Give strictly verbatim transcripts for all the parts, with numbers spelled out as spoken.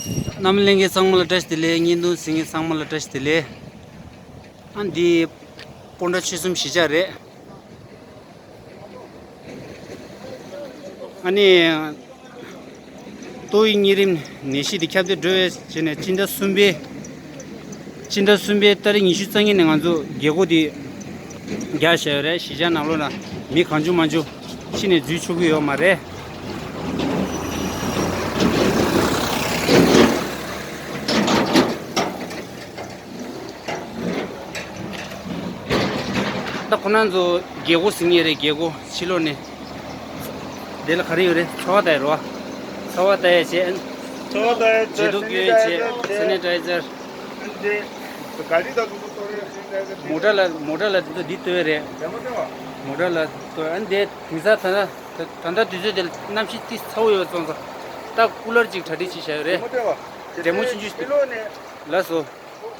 རྣམ་གླིང་གི་ཚང་མ་ལ་བཀྲ་ཤིས་བདེ་ལེགས། བརྙན་ཐུང་གཟིགས་མཁན་ཚང་མ་ལ་བཀྲ་ཤིས་བདེ་ལེགས། ཨ་འདི་སྤོན་ཊ་ཆོལ་གསུམ་གཞིས་ཆགས་རེད། ཨ་ནི་ཏོག་དབྱིབས་གཉན་རིམས་ནད་གཞི་འདི་ཁྱབ་གདལ་འགྲོ་བའི་བྱས་ནས་སྤྱི་ཟླ་གསུམ་པའི་སྤྱི་ཟླ་གསུམ་པའི་ཏ་རིག་ཉི་ཤུ་རྩ་གཉིས་ནས་ང་ཚོ་རྒྱལ་སྒོ་འདི་རྒྱག་བཞག་ཡོད་རེད། གཞིས་ཆགས་ནང་ལོགས་ལ་མི་གང་བྱུང་མང་བྱུང་ཕྱི་ནས་འཛུལ་ཆོག་གི་ཡོད་མ་རེད། ད་ཁོ་རང་ཚོ་རྒྱལ་སྒོ་ཟིན་ངེས་རེད། རྒྱལ་སྒོ་ཕྱི་ལོགས་ནས། དེ་ལ་ག་རེ་ཡོད་རེད། ཚ་བ་ལྟ་ཡ་རེད་བ། ཚ་བ་ལྟ་ཡ་བྱས། ཚ་བ་ལྟ་ཡ་བྱས། འཇུ་དུག་གྱོན་ཡ་བྱས། སེ་ནི་ཊའི་ཛར། འདི་ག་རེ་ད་དུ་གཏོར་ཡ་ཟིན་ད་ཡ། མོ་ཊ་ལ་མོ་ཊ་ལ་འདི་ཚོ་འདི་ལྟོས་རེད། རྒྱ་མོ་ལྟོས་བ། མོ་ཊ་ལ་ལྟོས། ཨ་འདི་དེང་སང་ད་ད་ད་ལྟ་དུས་ཚོད་དེ་གནམ་གཤིས་ཏིག་ཚ་བོ་ཡོད་སོང་ཙང་། ད་ཀུ་ལར་ཅིག་གྲ་སྒྲིག་བྱས་བཞག་ཡོད་རེད། རྒྱ་མོ་ལྟོས་བ། རྒྱ་མོ་ཆུང་ཆུང་ཕྱི་ལོགས་ནས། ལགས་སོ།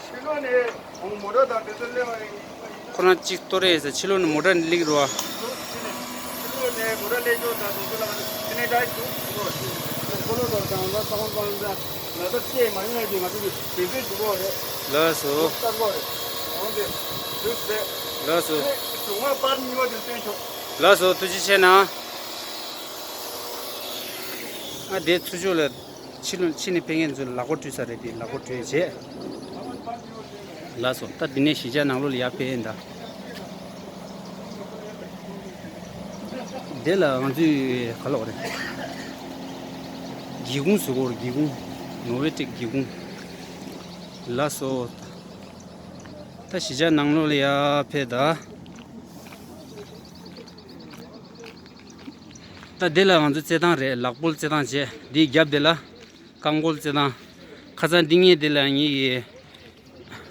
ཕྱི་ལོགས་ནས་ཁོང་མོ་ཊ་དང་དེ་ཚོ་སླེབས་པ་ཡིན། ཁོ་རང་གཅིག་གཏོར་རེས་ཟེར། ཕྱི་ལོགས་ནས་མོ་ཊ་སླེབས་རོ། ཕྱི་ལོགས་ནས་མོ་ཊ་སླེབས་ཆོག་ད་དུང་ཚོ་ལ་སེ་ནི་ཊའི་ཛར་ཞུ་དགོས་རེད། ཁོ་ལོ་དང་ད་ལྟ་ཚང་མ་ཚང་མ་ང་ཚོ་ཅེས་མ་ཡོང་ཡ་དེ་ང་ཚོ་གི་དེ་ཚོ་ཞུ་དགོས་རེད། ལགས་སོ། ལྟ་དགོས་རེད། འོང་དེ་དུས་ཚོད། ལགས་སོ། ཞུ་ང་པར་གཉིས་པ་དེ་སྟོན་ཆོག་ལགས་སོ། ཐུགས་རྗེ་ཆེ་གནང་། ཨ་དེ་ཚུར་ཕྱོགས་ལ། ཕྱི་ལོགས་ཕྱི་ནས་ཕེབས་མཁན་ཚོས་ལག་པ་བཀྲུས་ཚར་རེད་དེ། ལག་པ་བཀྲུས་བྱས། ལགས་སོ། ད་འདི་ནས་གཞིས་ཆགས་ནང་ལོགས་ལ་ཡར་ཕེབས་ཡིན་ད། འདི་ལ་ང་ཚོས་ག་ལབ་དགོས་རེད། སྒེའུ་ཁུང་བཟོ་དགོས་རེད། སྒེའུ་ཁུང་། ནོར་ཝེ་སྟྲེག་སྒེའུ་ཁུང་། ལགས་སོ། ད་གཞིས་ཆགས་ནང་ལོགས་ལ་ཡར་ཕེབས་ད། ད་འདི་ལ་ང་ཚོ་རྩེད་ཐང་རེད། ལག་སྤོལ་རྩེད་ཐང་བྱས། འདིའི་རྒྱབ་དེ་ལ་རྐང་སྤོལ་རྩེད་ཐང་། ཁ་སང་འདི་ངས་དེ་ལ་ངེད་ཀྱི་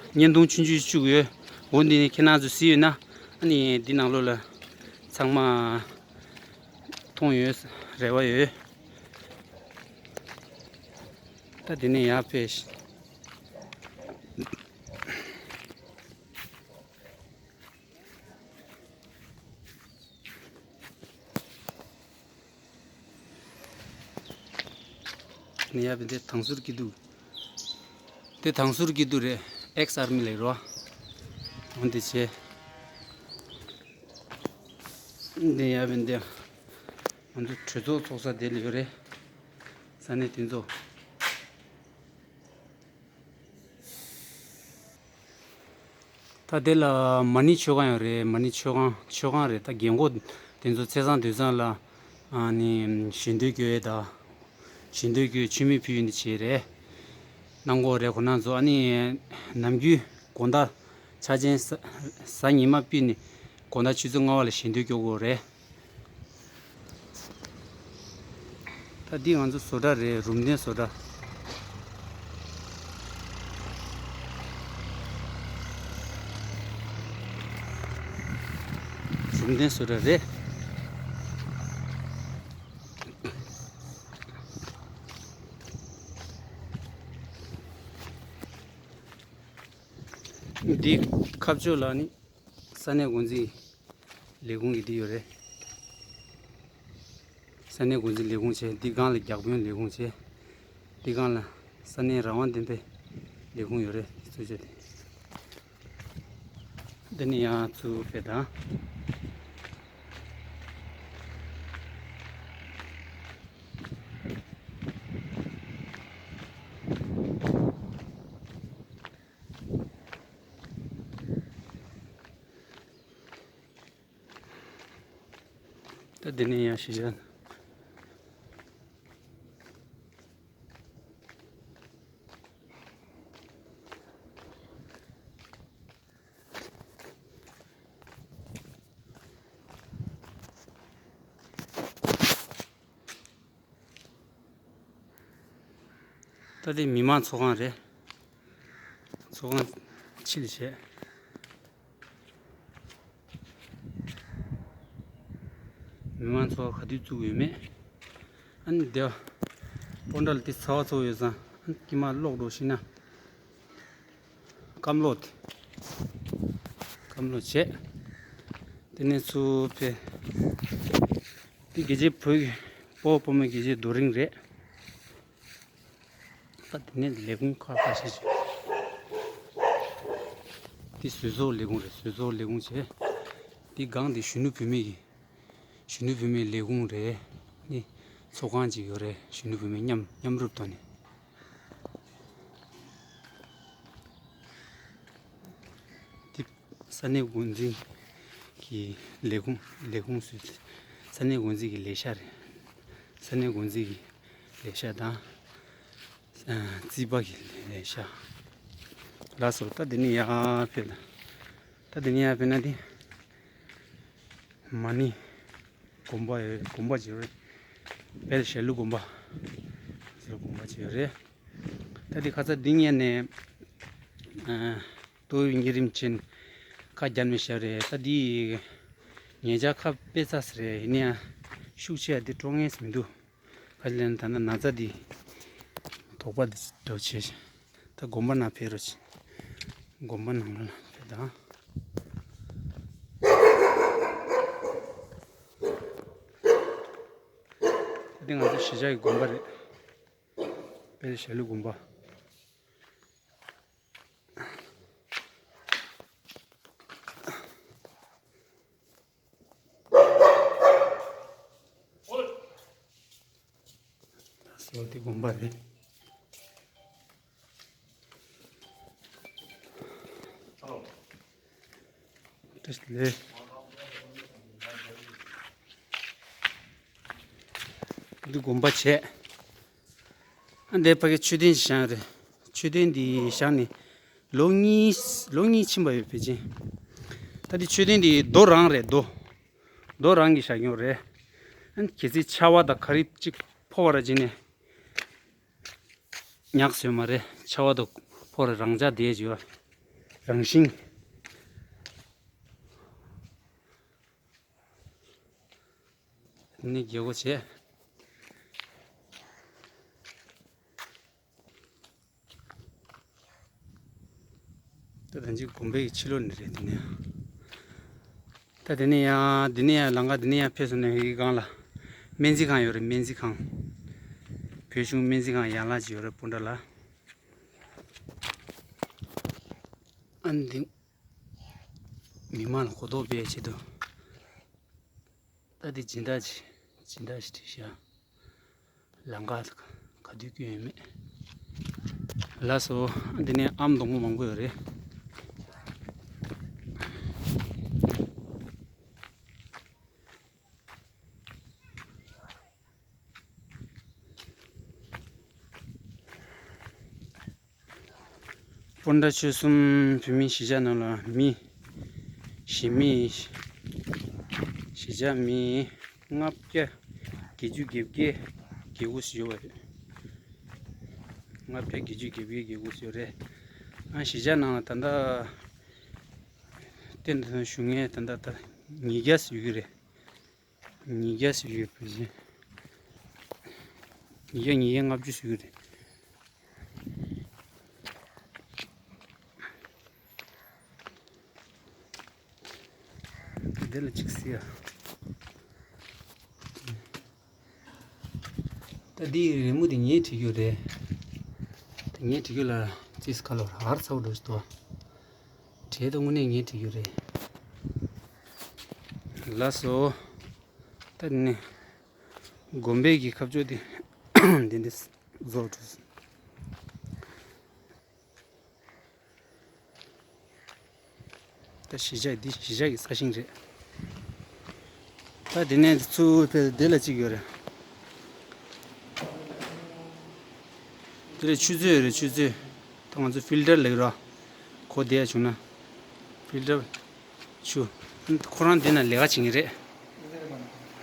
བརྙན་ཐུང་ཆུང་ཆུང་བཅུག་ཡོད། འོ་འདི་ནས་ཁྱེད་རང་ཚོ་གཟིགས་ཡོད་ན། ཨ་ནི་འདི་ནང་ལོགས་ལ་ཚང་མ་མཐོང་ཡོད་རེ་བ་ཡོད། ད་འདི་ནས་ཡར་ཕེབས། ནི་ཡ་བི་འདི་ཐང་ཟུར་སྐྱིད་སྡུག་འདི་ཐང་ཟུར་སྐྱིད་སྡུག་རེད། ཨེགས་ཨར་མི་ལེགས་རོ། འོ་འདི་བྱས། འདི་ཡ་བི་འདི་ང་ཚོ་གྲོས་ཚོགས་ཚོགས་ས་དེ་ལ་ཡོད་རེད། ས་གནས་དེ་ཚོ། ད་དེ་ལ་མ་ཎི་མཆོད་ཁང་ཡང་རེད། མ་ཎི་མཆོད་ཁང་མཆོད་ཁང་རེད། ད་རྒན་གོག་དེ་ཚོ་ཚེས་བཟང་དུས་བཟང་ལ་ཨ་ནི་ཞལ་འདོན་སྐྱོར་ཡས་དང་། ཞལ་འདོན་སྐྱོར་མཆོད་མེ་ཕུལ་ཡས་འདི་བྱས་རེད། གནང་གོ་རེད་ཁོ་རང་ཚོ། ཨ་ནི་ནམ་རྒྱུན་དགོང་དག་ཕྱག་ཆེན་གཟའ་གཟའ་ཉི་མ་ཕུད་ནས་དགོང་དག་ཆུ་ཚོད་ལྔ་པ་ལ་ཞལ་འདོན་སྐྱོར་གོ་རེད། ད་འདི་ང་ཚོ་བཟོ་གྲྭ་རེད། རུམ་གདན་བཟོ་གྲྭ། རུམ་གདན་བཟོ་གྲྭ་རེད། འདི་ཁ་ཕྱོགས་ལ་ནི་ས་གནས་འགོ་འཛིན་ལས་ཁུངས་ཀྱི་འདི་ཡོད་རེད། ས་གནས་འགོ་འཛིན་ལས་ཁུངས་བྱས། འདི་སྒང་ལ་བརྒྱ་དཔོན་ལས་ཁུངས་བྱས། འདི་སྒང་ལ་ས་གནས་རང་དབང་ལྡན་པའི་ལས་ཁུངས་ཡོད་རེད། འདི་ཚོ་བྱས་ཏེ། འདི་ནི་ཡང་ཚུར་ཕེབས་དང་། ད་འདི་ནས་ཡང་ཞིག་བཞག་ད་འདི་མི་མང་ཚོགས་ཁང་རེད། ཚོགས་ཁང་ཕྱི་ལ་བྱས། མི་མང་ཚོགས་ག་དུས་བཙུགས་ཡོད་མེད། ཨ་ནི་འདི་སྤོན་ཊ་ལ་དེ་ཚ་བ་ཚ་བོ་ཡོད་ཙང་། ཨ་ནི་དཀྱིལ་མ་གློག་འགྲོ་ཤི་ན། སྐམ་ལོ་དེ། སྐམ་ལོ་བྱས། དེ་ནས་ཚུར་ཕེབས། དེ་དགེ་བྱེད་བོད་ཀྱི་སྤོ་བོ་སྤོ་མོའི་དགེ་བྱེད་རྡོ་རིང་རེད། ད་དེ་ནས་ལས་ཁུངས་ཁག་ཁ་ཤས་ཤིག་འདི་བཟོ་ཚོགས་ལས་ཁུངས་རེད། བཟོ་ཚོགས་ལས་ཁུངས་བྱས། འདི་སྒང་འདི་གཞོན་ནུ་བུད་མེད་ཀྱི་གཞོན་ནུ་བུད་མེད་ལས་ཁུངས་རེད། ནི་ཚོགས་ཁང་ཅིག་ཡོད་རེད། གཞོན་ནུ་བུད་མེད་མཉམ་མཉམ་རུབ་ཐོག་ནས། འདི་ས་གནས་འགོ་འཛིན་གྱི་ལས་ཁུངས་ལས་ཁུངས་སུ། ས་གནས་འགོ་འཛིན་གྱི་ལས་ཤག་རེད། ས་གནས་འགོ་འཛིན་གྱི་ལས་ཤག་དང་། ཨ། རྩིས་པ་གི་ལས་ཤག་ལགས་སོ། ད་འདི་ནས་ཡར་ཕེབས་ལ། ད་འདི་ནས་ཡར་ཕེབས་ན་འདི་མ་ཎི་དགོན་པ་ཡོད། དགོན་པ་ཅིག་ཡོད་རེད། དཔལ་ཞྭ་ལུ་དགོན་པ་ཟེར་དགོན་པ་ཅིག་ཡོད་རེད། ད་འདི་ཁ་ཚ་འདི་ཉན་ནས། ཨ། ཏོག་དབྱིབས་ཉིན་རིམ་ཅན་ཁ་རྒྱབ་ནས་བཞག་རེད། ད་འདི་ཉེ་ཆར་ཁ་དཔེ་ཚ་ས་རེད། ཡིན་ན་ཡང་ཤུགས་ཆེ་ཡ་འདི་སྤྲོ་ངེས་མི་འདུག་ག་ལེན་ད་ནི་ན་ཚ་འདི་དོགས་པ་འདི་འདྲ་བྱས། ད་དགོན་པ་ནང་ཕེབས་རོགས་བྱེད། དགོན་པ་ནང་ལ་ཕེབས་དང་། འདི་ང་ཚོ་གཞིས་ཆགས་ཀྱི་དགོན་པ་རེད། དཔལ་ཞྭ་ལུ་དགོན་པ། སོ་དེ་དགོན་པ་རེད། བཀྲ་ཤིས་བདེ་ལེགས། འདི་དགོན་པ་བྱས། ཨ། འདི་ཕ་གི་མཆོད་རྟེན་ཞིག་བཞེངས་རེད། མཆོད་རྟེན་འདི་བཞེངས་ནས་ལོ་གཉིས་ལོ་གཉིས་ཕྱིན་པ་ཡོད་ཕལ་ཆེར། ད་འདི་མཆོད་རྟེན་འདི་རྡོ་རང་རེད། རྡོ། རྡོ་རང་གི་བཞེངས་ཡོད་རེད། ཨ། གལ་སྲིད་ཆར་པ་དང་ག་རེ་གཅིག་ཕོག་པ་ར་བྱས་ནས་ཉག་སོས་མ་རེད། ཆར་པ་དང་ཕོག་ར་རང་འཇགས་བསྡད་ཡོད། རང་བཞིན། ནི་རྒྱལ་སྒོ་བྱས། ད་ད་ཅི་དགོན་པའི་ཕྱི་ལོགས་ནས་རེད། དེ་ནས་ད་དེ་ནས་ཡང་དེ་ནས་ཡང་ལམ་ཁ་དེ་ནས་ཡང་ཕེབས་སོང་ནས་ཡི་སྒང་ལ་སྨན་རྩིས་ཁང་ཡོད་རེད། སྨན་རྩིས་ཁང་། བོད་གཞུང་སྨན་རྩིས་ཁང་ཡན་ལག་ཅིག་ཡོད་རེད། སྤུ་ཌ་ལ། ཨ་ནི་མི་མང་ལ་གོ་རྟོགས་སྤེལ་ཆེད་དུ། ད་དེ་སྦྱིན་བདག་ཅིག་སྦྱིན་བདག་ཞིག་བྲིས་ཤག་ལམ་ཁ་ག་དུས་སྐྱོན་ཡོད་མེད། ལགས་སོ། འདི་ནས་ཨམ་སྡོང་པོ་མང་པོ་ཡོད་རེད། སྤུན་ཟླ་ཆོལ་གསུམ་བོད་མི་གཞིས་ཆགས་ནང་ལ་མི། གཞིས་མི། གཞིས་ཆགས་མི་ལྔ་བརྒྱ་བརྒྱད་ཅུ་གྱ་བརྒྱད་བརྒྱད་དགུ་ཞིག་ཡོད་པ་རེད། ལྔ་བརྒྱ་བརྒྱད་ཅུ་གྱ་བརྒྱད་བརྒྱད་དགུ་ཞིག་ཡོད་རེད། ཨ། གཞིས་ཆགས་ནང་ལ་ད་ལྟ་བསྟན་དང་བཞུགས་མཁན་ད་ལྟ་ད་ཉིས་བརྒྱ་ཞིག་ཡོད་ཀྱི་རེད། ཉིས་བརྒྱ་ཞིག་ཡོད་པ་བཞིན། ཉིས་བརྒྱ་ཉིས་བརྒྱ་ལྔ་བཅུ་ཞིག་ཡོད་རེད། འདི་ལ་གཅིག་གཟིགས་ཡ། ད་འདིའི་རི་མོ་འདི་ངས་བྲིས་རྒྱུ་རེད། ད་ངས་བྲིས་རྒྱུ་ལ་ཙིས་ཁ་ལོ་ཧར་ཚ་བོ་འགྲོ་ཞིག་འདུག་བྲིས་ད་དངོས་གནས་ངས་བྲིས་རྒྱུ་རེད། ལགས་སོ། ད་ནི་དགོན་པའི་གི་ཁ་ཕྱོགས་འདི་འདི་འདི་བཟོ་འགྲོ། ད་གཞིས་ཆགས་འདི་གཞིས་ཆགས་ཀྱི་ས་ཞིང་རེད། ད་དེ་ནས་ཚུར་ཕེབས་དེ་ལ་གཅིག་ཡོད་རེད། དེ་ལ་ཆུ་མཛོད་ཡོད་རེད། ཆུ་མཛོད། ད་ང་ཚོ་ཕིལ་ཊར་ལབ་ཀྱི་རེད། གོ་བདེ་བྱུང་ན། ཕིལ་ཊར། ཆུ། ཁོ་རང་འདི་ན་ལས་ཀ་བྱེད་ཀྱི་རེད།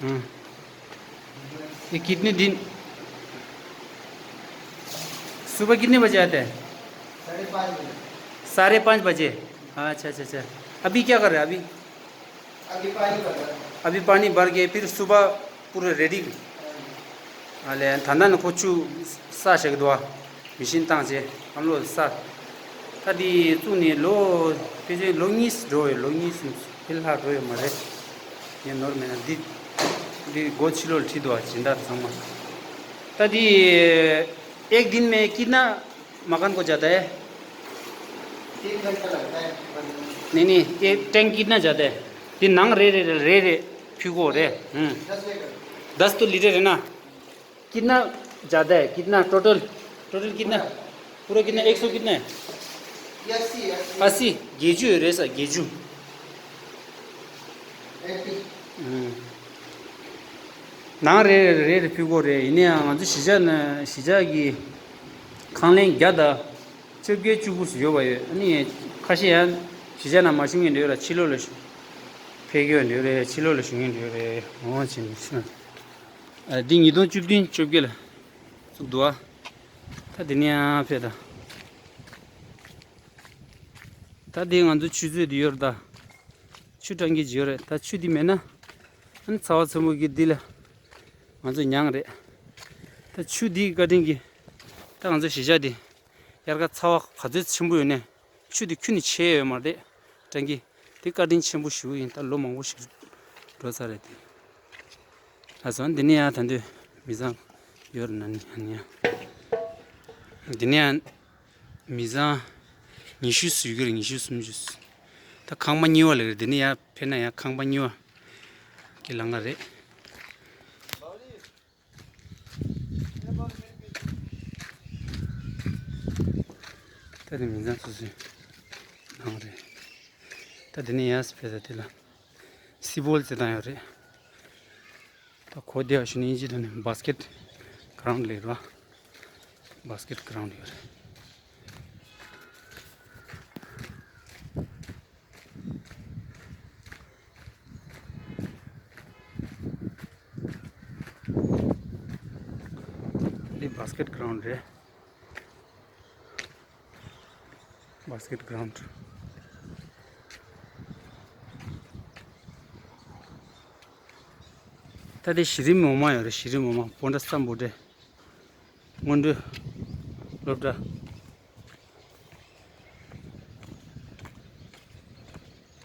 हाँ। ये कितने दिन? सुबह कितने बजे आते हैं? साढ़े पाँच बजे। साढ़े पाँच बजे? अच्छा, अच्छा, अच्छा। अभी क्या कर रहे हैं अभी? अभी पानी भर रहे हैं। अभी पानी भर के फिर सुबह पूरा रेडी? हाँ। ཨ་ལས། ད་ལྟ་ནི་ཁོ་ཆུ་ས་བཞག་གི་འདུག་ཨ། མི་ཤིན་བཏང་བྱས་ཨམ་ལོ་ས། ད་འདི་བཙུགས་ནས་ལོ་ཕལ་ཆེར་ལོ་གཉིས་འགྲོ་ཡོད། ལོ་གཉིས་ཕལ་ལྷག་འགྲོ་ཡོད་མ་རེད། ངས་ནོར་མེད་ན་འདི་འདི་སྒོ་ཕྱི་ལོགས་ལ་བྲིས་འདུག་ཨ། སྦྱིན་བདག་ཚང་མ། ད་འདི་ एक दिन में कितना मकान को जाता है? तीन घंटा लगता है बनने में। नहीं, नहीं, ये टैंक कितना जाता है? ये नंग रे रे रे रे रे, फिर को रे। हम्म। दस लीटर। दस तो लीटर है ना? कितना जाता है? कितना टोटल? टोटल कितना? पूरा कितना? एक सौ कितना है? ये अस्सी है, अस्सी। अस्सी। गेजू है रे सा, गेजू। एटी। हम्म। ནང་རེ་རེ་རེ་ཕུལ་དགོས་རེད། ཡིན་ནའང་ང་ཚོ་གཞིས་ཆགས་ན་གཞིས་ཆགས་ཀྱི་ཁང་ལན་བརྒྱ་དང་བཅོ་བརྒྱད་བཅུ་དགུ་ཙམ་ཡོད་པ་ཡོད། ཨ་ནི་ཁ་ཤས་ཡང་གཞིས་ཆགས་ནང་མ་བཞུགས་མཁན་འདྲ་ཡོད་ར། ཕྱི་ལོགས་ལ་ཕེབས་ཀྱི་ཡོད་འདྲ་ཡོད་རེད། ཕྱི་ལོགས་ལ་བཞུགས་མཁན་འདྲ་ཡོད་རེད། འོ་བྱས་ནས་ཨ་འདི་ཉིས་སྟོང་བཅུ་བདུན་བཅོ་བརྒྱད་ལ་བཙུགས་འདུག་ཨ། ད་འདི་ནས་ཡང་ཕེབས་ད། ད་འདི་ང་ཚོ་ཆུ་མཛོད་འདི་ཡོད་རེད་ད། ཆུ་འགྲང་གི་ཡོད་རེད། ད་ཆུ་འདི་མེད་ན་ཨ་ནི་ཚ་བ་ཚ་མོ་གི་འདི་ལ་ང་ཚོ་མྱངས་རེད། ད་ཆུ་འདིའི་བཀའ་དྲིན་གྱིས་ད་ང་ཚོ་གཞིས་ཆགས་འདི་དབྱར་ཁ་ཚ་བ་ག་ཚོད་ཆེན་པོ་ཡོད་ནའི་ཆུ་འདི་ཁྱོན་ནས་ཆད་ཡོད་མ་རེད། འགྲང་གི་འདི་བཀའ་དྲིན་ཆེན་པོ་ཞེ་པོ་ཡིན། ད་ལོ་མང་པོ་ཞིག་འགྲོ་ཚར་རེད་དེ། ལགས་སོ། འདི་ནས་ཡང་ད་དུང་མི་ཚང་ཡོད་རེད་ན་ནི་ཡང་ནི་ཡང་། འདི་ནས་ཡང་མི་ཚང་ཉི་ཤུ་ཙམ་ཡོད་ཀྱི་རེད། ཉི་ཤུ་སུམ་ཅུ་ཙམ། ད་ཁང་པ་གཉིས་པ་ལ་རེད། འདི་ནས་ཡར་ཕེབས་ན་ཡང་ཁང་པ་གཉིས་པ་གི་ལམ་ཁ་རེད། ད་དེ་མི་ཚང་སོ་སོའི་ནང་རེད། ད་འདི་ནས་ཡར་ཕེབས་ས་དེ་ལ་སི་བོལ་རྩེད་ཐང་ཡོད་རེད། ད་གོ་བདེ་བ་ཞུ་ནས་ཨིན་ཇི་ཐོག་ནས་བཱ་སི་ཀེཊ་གྷ་རའུན་ཌི་ལབ་རེད་བ། བཱ་སི་ཀེཊ་གྷ་རའུན་ཌི་ཡོད་རེད། འདི་བཱ་སི་ཀེཊ་གྷ་རའུན་ཌི་རེད། བཱ་སི་ཀེཊ་གྷ་རའུན་ཌི། ད་དེ་གཞི་རིམ་འོག་མ་ཡོད་རེད། གཞི་རིམ་འོག་མ་བོན་ཁྲ་སམ་བྷོ་ཊ་སྔོན་འགྲོའི་སློབ་གྲྭ།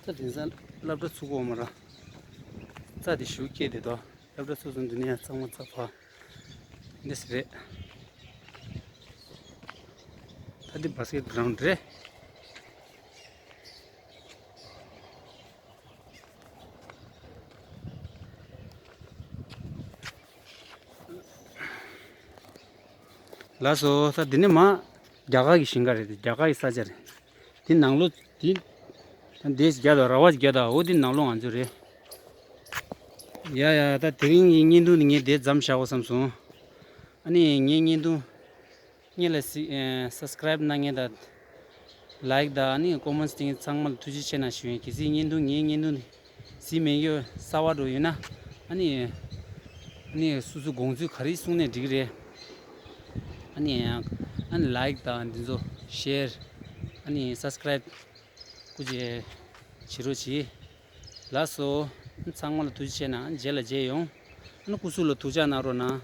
ད་དེང་སང་སློབ་གྲྭ་ཚུགས་འོག་མ་ར། རྩྭ་དེ་ཞུ་སྐྱེས་དེ་དོ། སློབ་གྲྭ་ཚུགས་སོང་། འདི་ནས་ཡང་གཙང་མ་རྩྭ་ཕར་འདི་སི་རེད། ད་འདི་བཱ་སི་ཀེཊ་གྷ་རའུན་ཌི་རེད། ལགས་སོ། ད་འདི་ནི་མ་རྒྱ་གར་གྱི་ཞིང་ཁ་རེད། རྒྱ་གར་གྱི་ས་ཆ་རེད། འདི་ནང་ལོགས་འདི་ད་འདི་རྒྱ་དང་ར་བ་རྒྱ་དང་འོ་འདི་ནང་ལོགས་ང་ཚོ་རེད། ཡ་ཡ། ད་དེ་རིང་གི་བརྙན་ཐུང་འདི་ངས་འདི་མཚམས་བཞག་དགོས་བསམ་སོང་། ཨ་ནི་ངའི་བརྙན་ཐུང་སྔོན་ལ་སི་ཨེ་སབ་སི་ཀ་རའིབ་གནང་མཁན་དང་ལའིག་དང་ཨ་ནི་ཀོ་མེན་ཊི་སྟེང་ཚང་མ་ལ་ཐུགས་རྗེ་ཆེ་གནང་ཞུ་ཡིན། གལ་སྲིད་བརྙན་ཐུང་ངའི་བརྙན་ཐུང་འདི་གཟིགས་མེད་མཁན་གསར་པ་འདྲ་ཡོད་ན་ཨ་ནི་ཨ་ནི་སོ་སོའི་དགོངས་ཚུལ་ག་རེ་གསུངས་ནའི་འགྲིག་གི་རེད། ཨ་ནི་ཡང་ཨ་ནི་ལའིག་དང་འདི་ཚོ་ཤེར་ཨ་ནི་སབ་སི་ཀ་རའིབ་སྐུ་མཁྱེན་བྱེད་རོགས་གྱིས། ལགས་སོ། ཚང་མ་ལ་ཐུགས་རྗེ་ཆེ་གནང་། རྗེས་ལ་མཇལ་ཡོང་། ཨ་ནི་སྐུ་གཟུགས་ལ་ཐུགས་ཅག་གནང་རོགས་གནང་།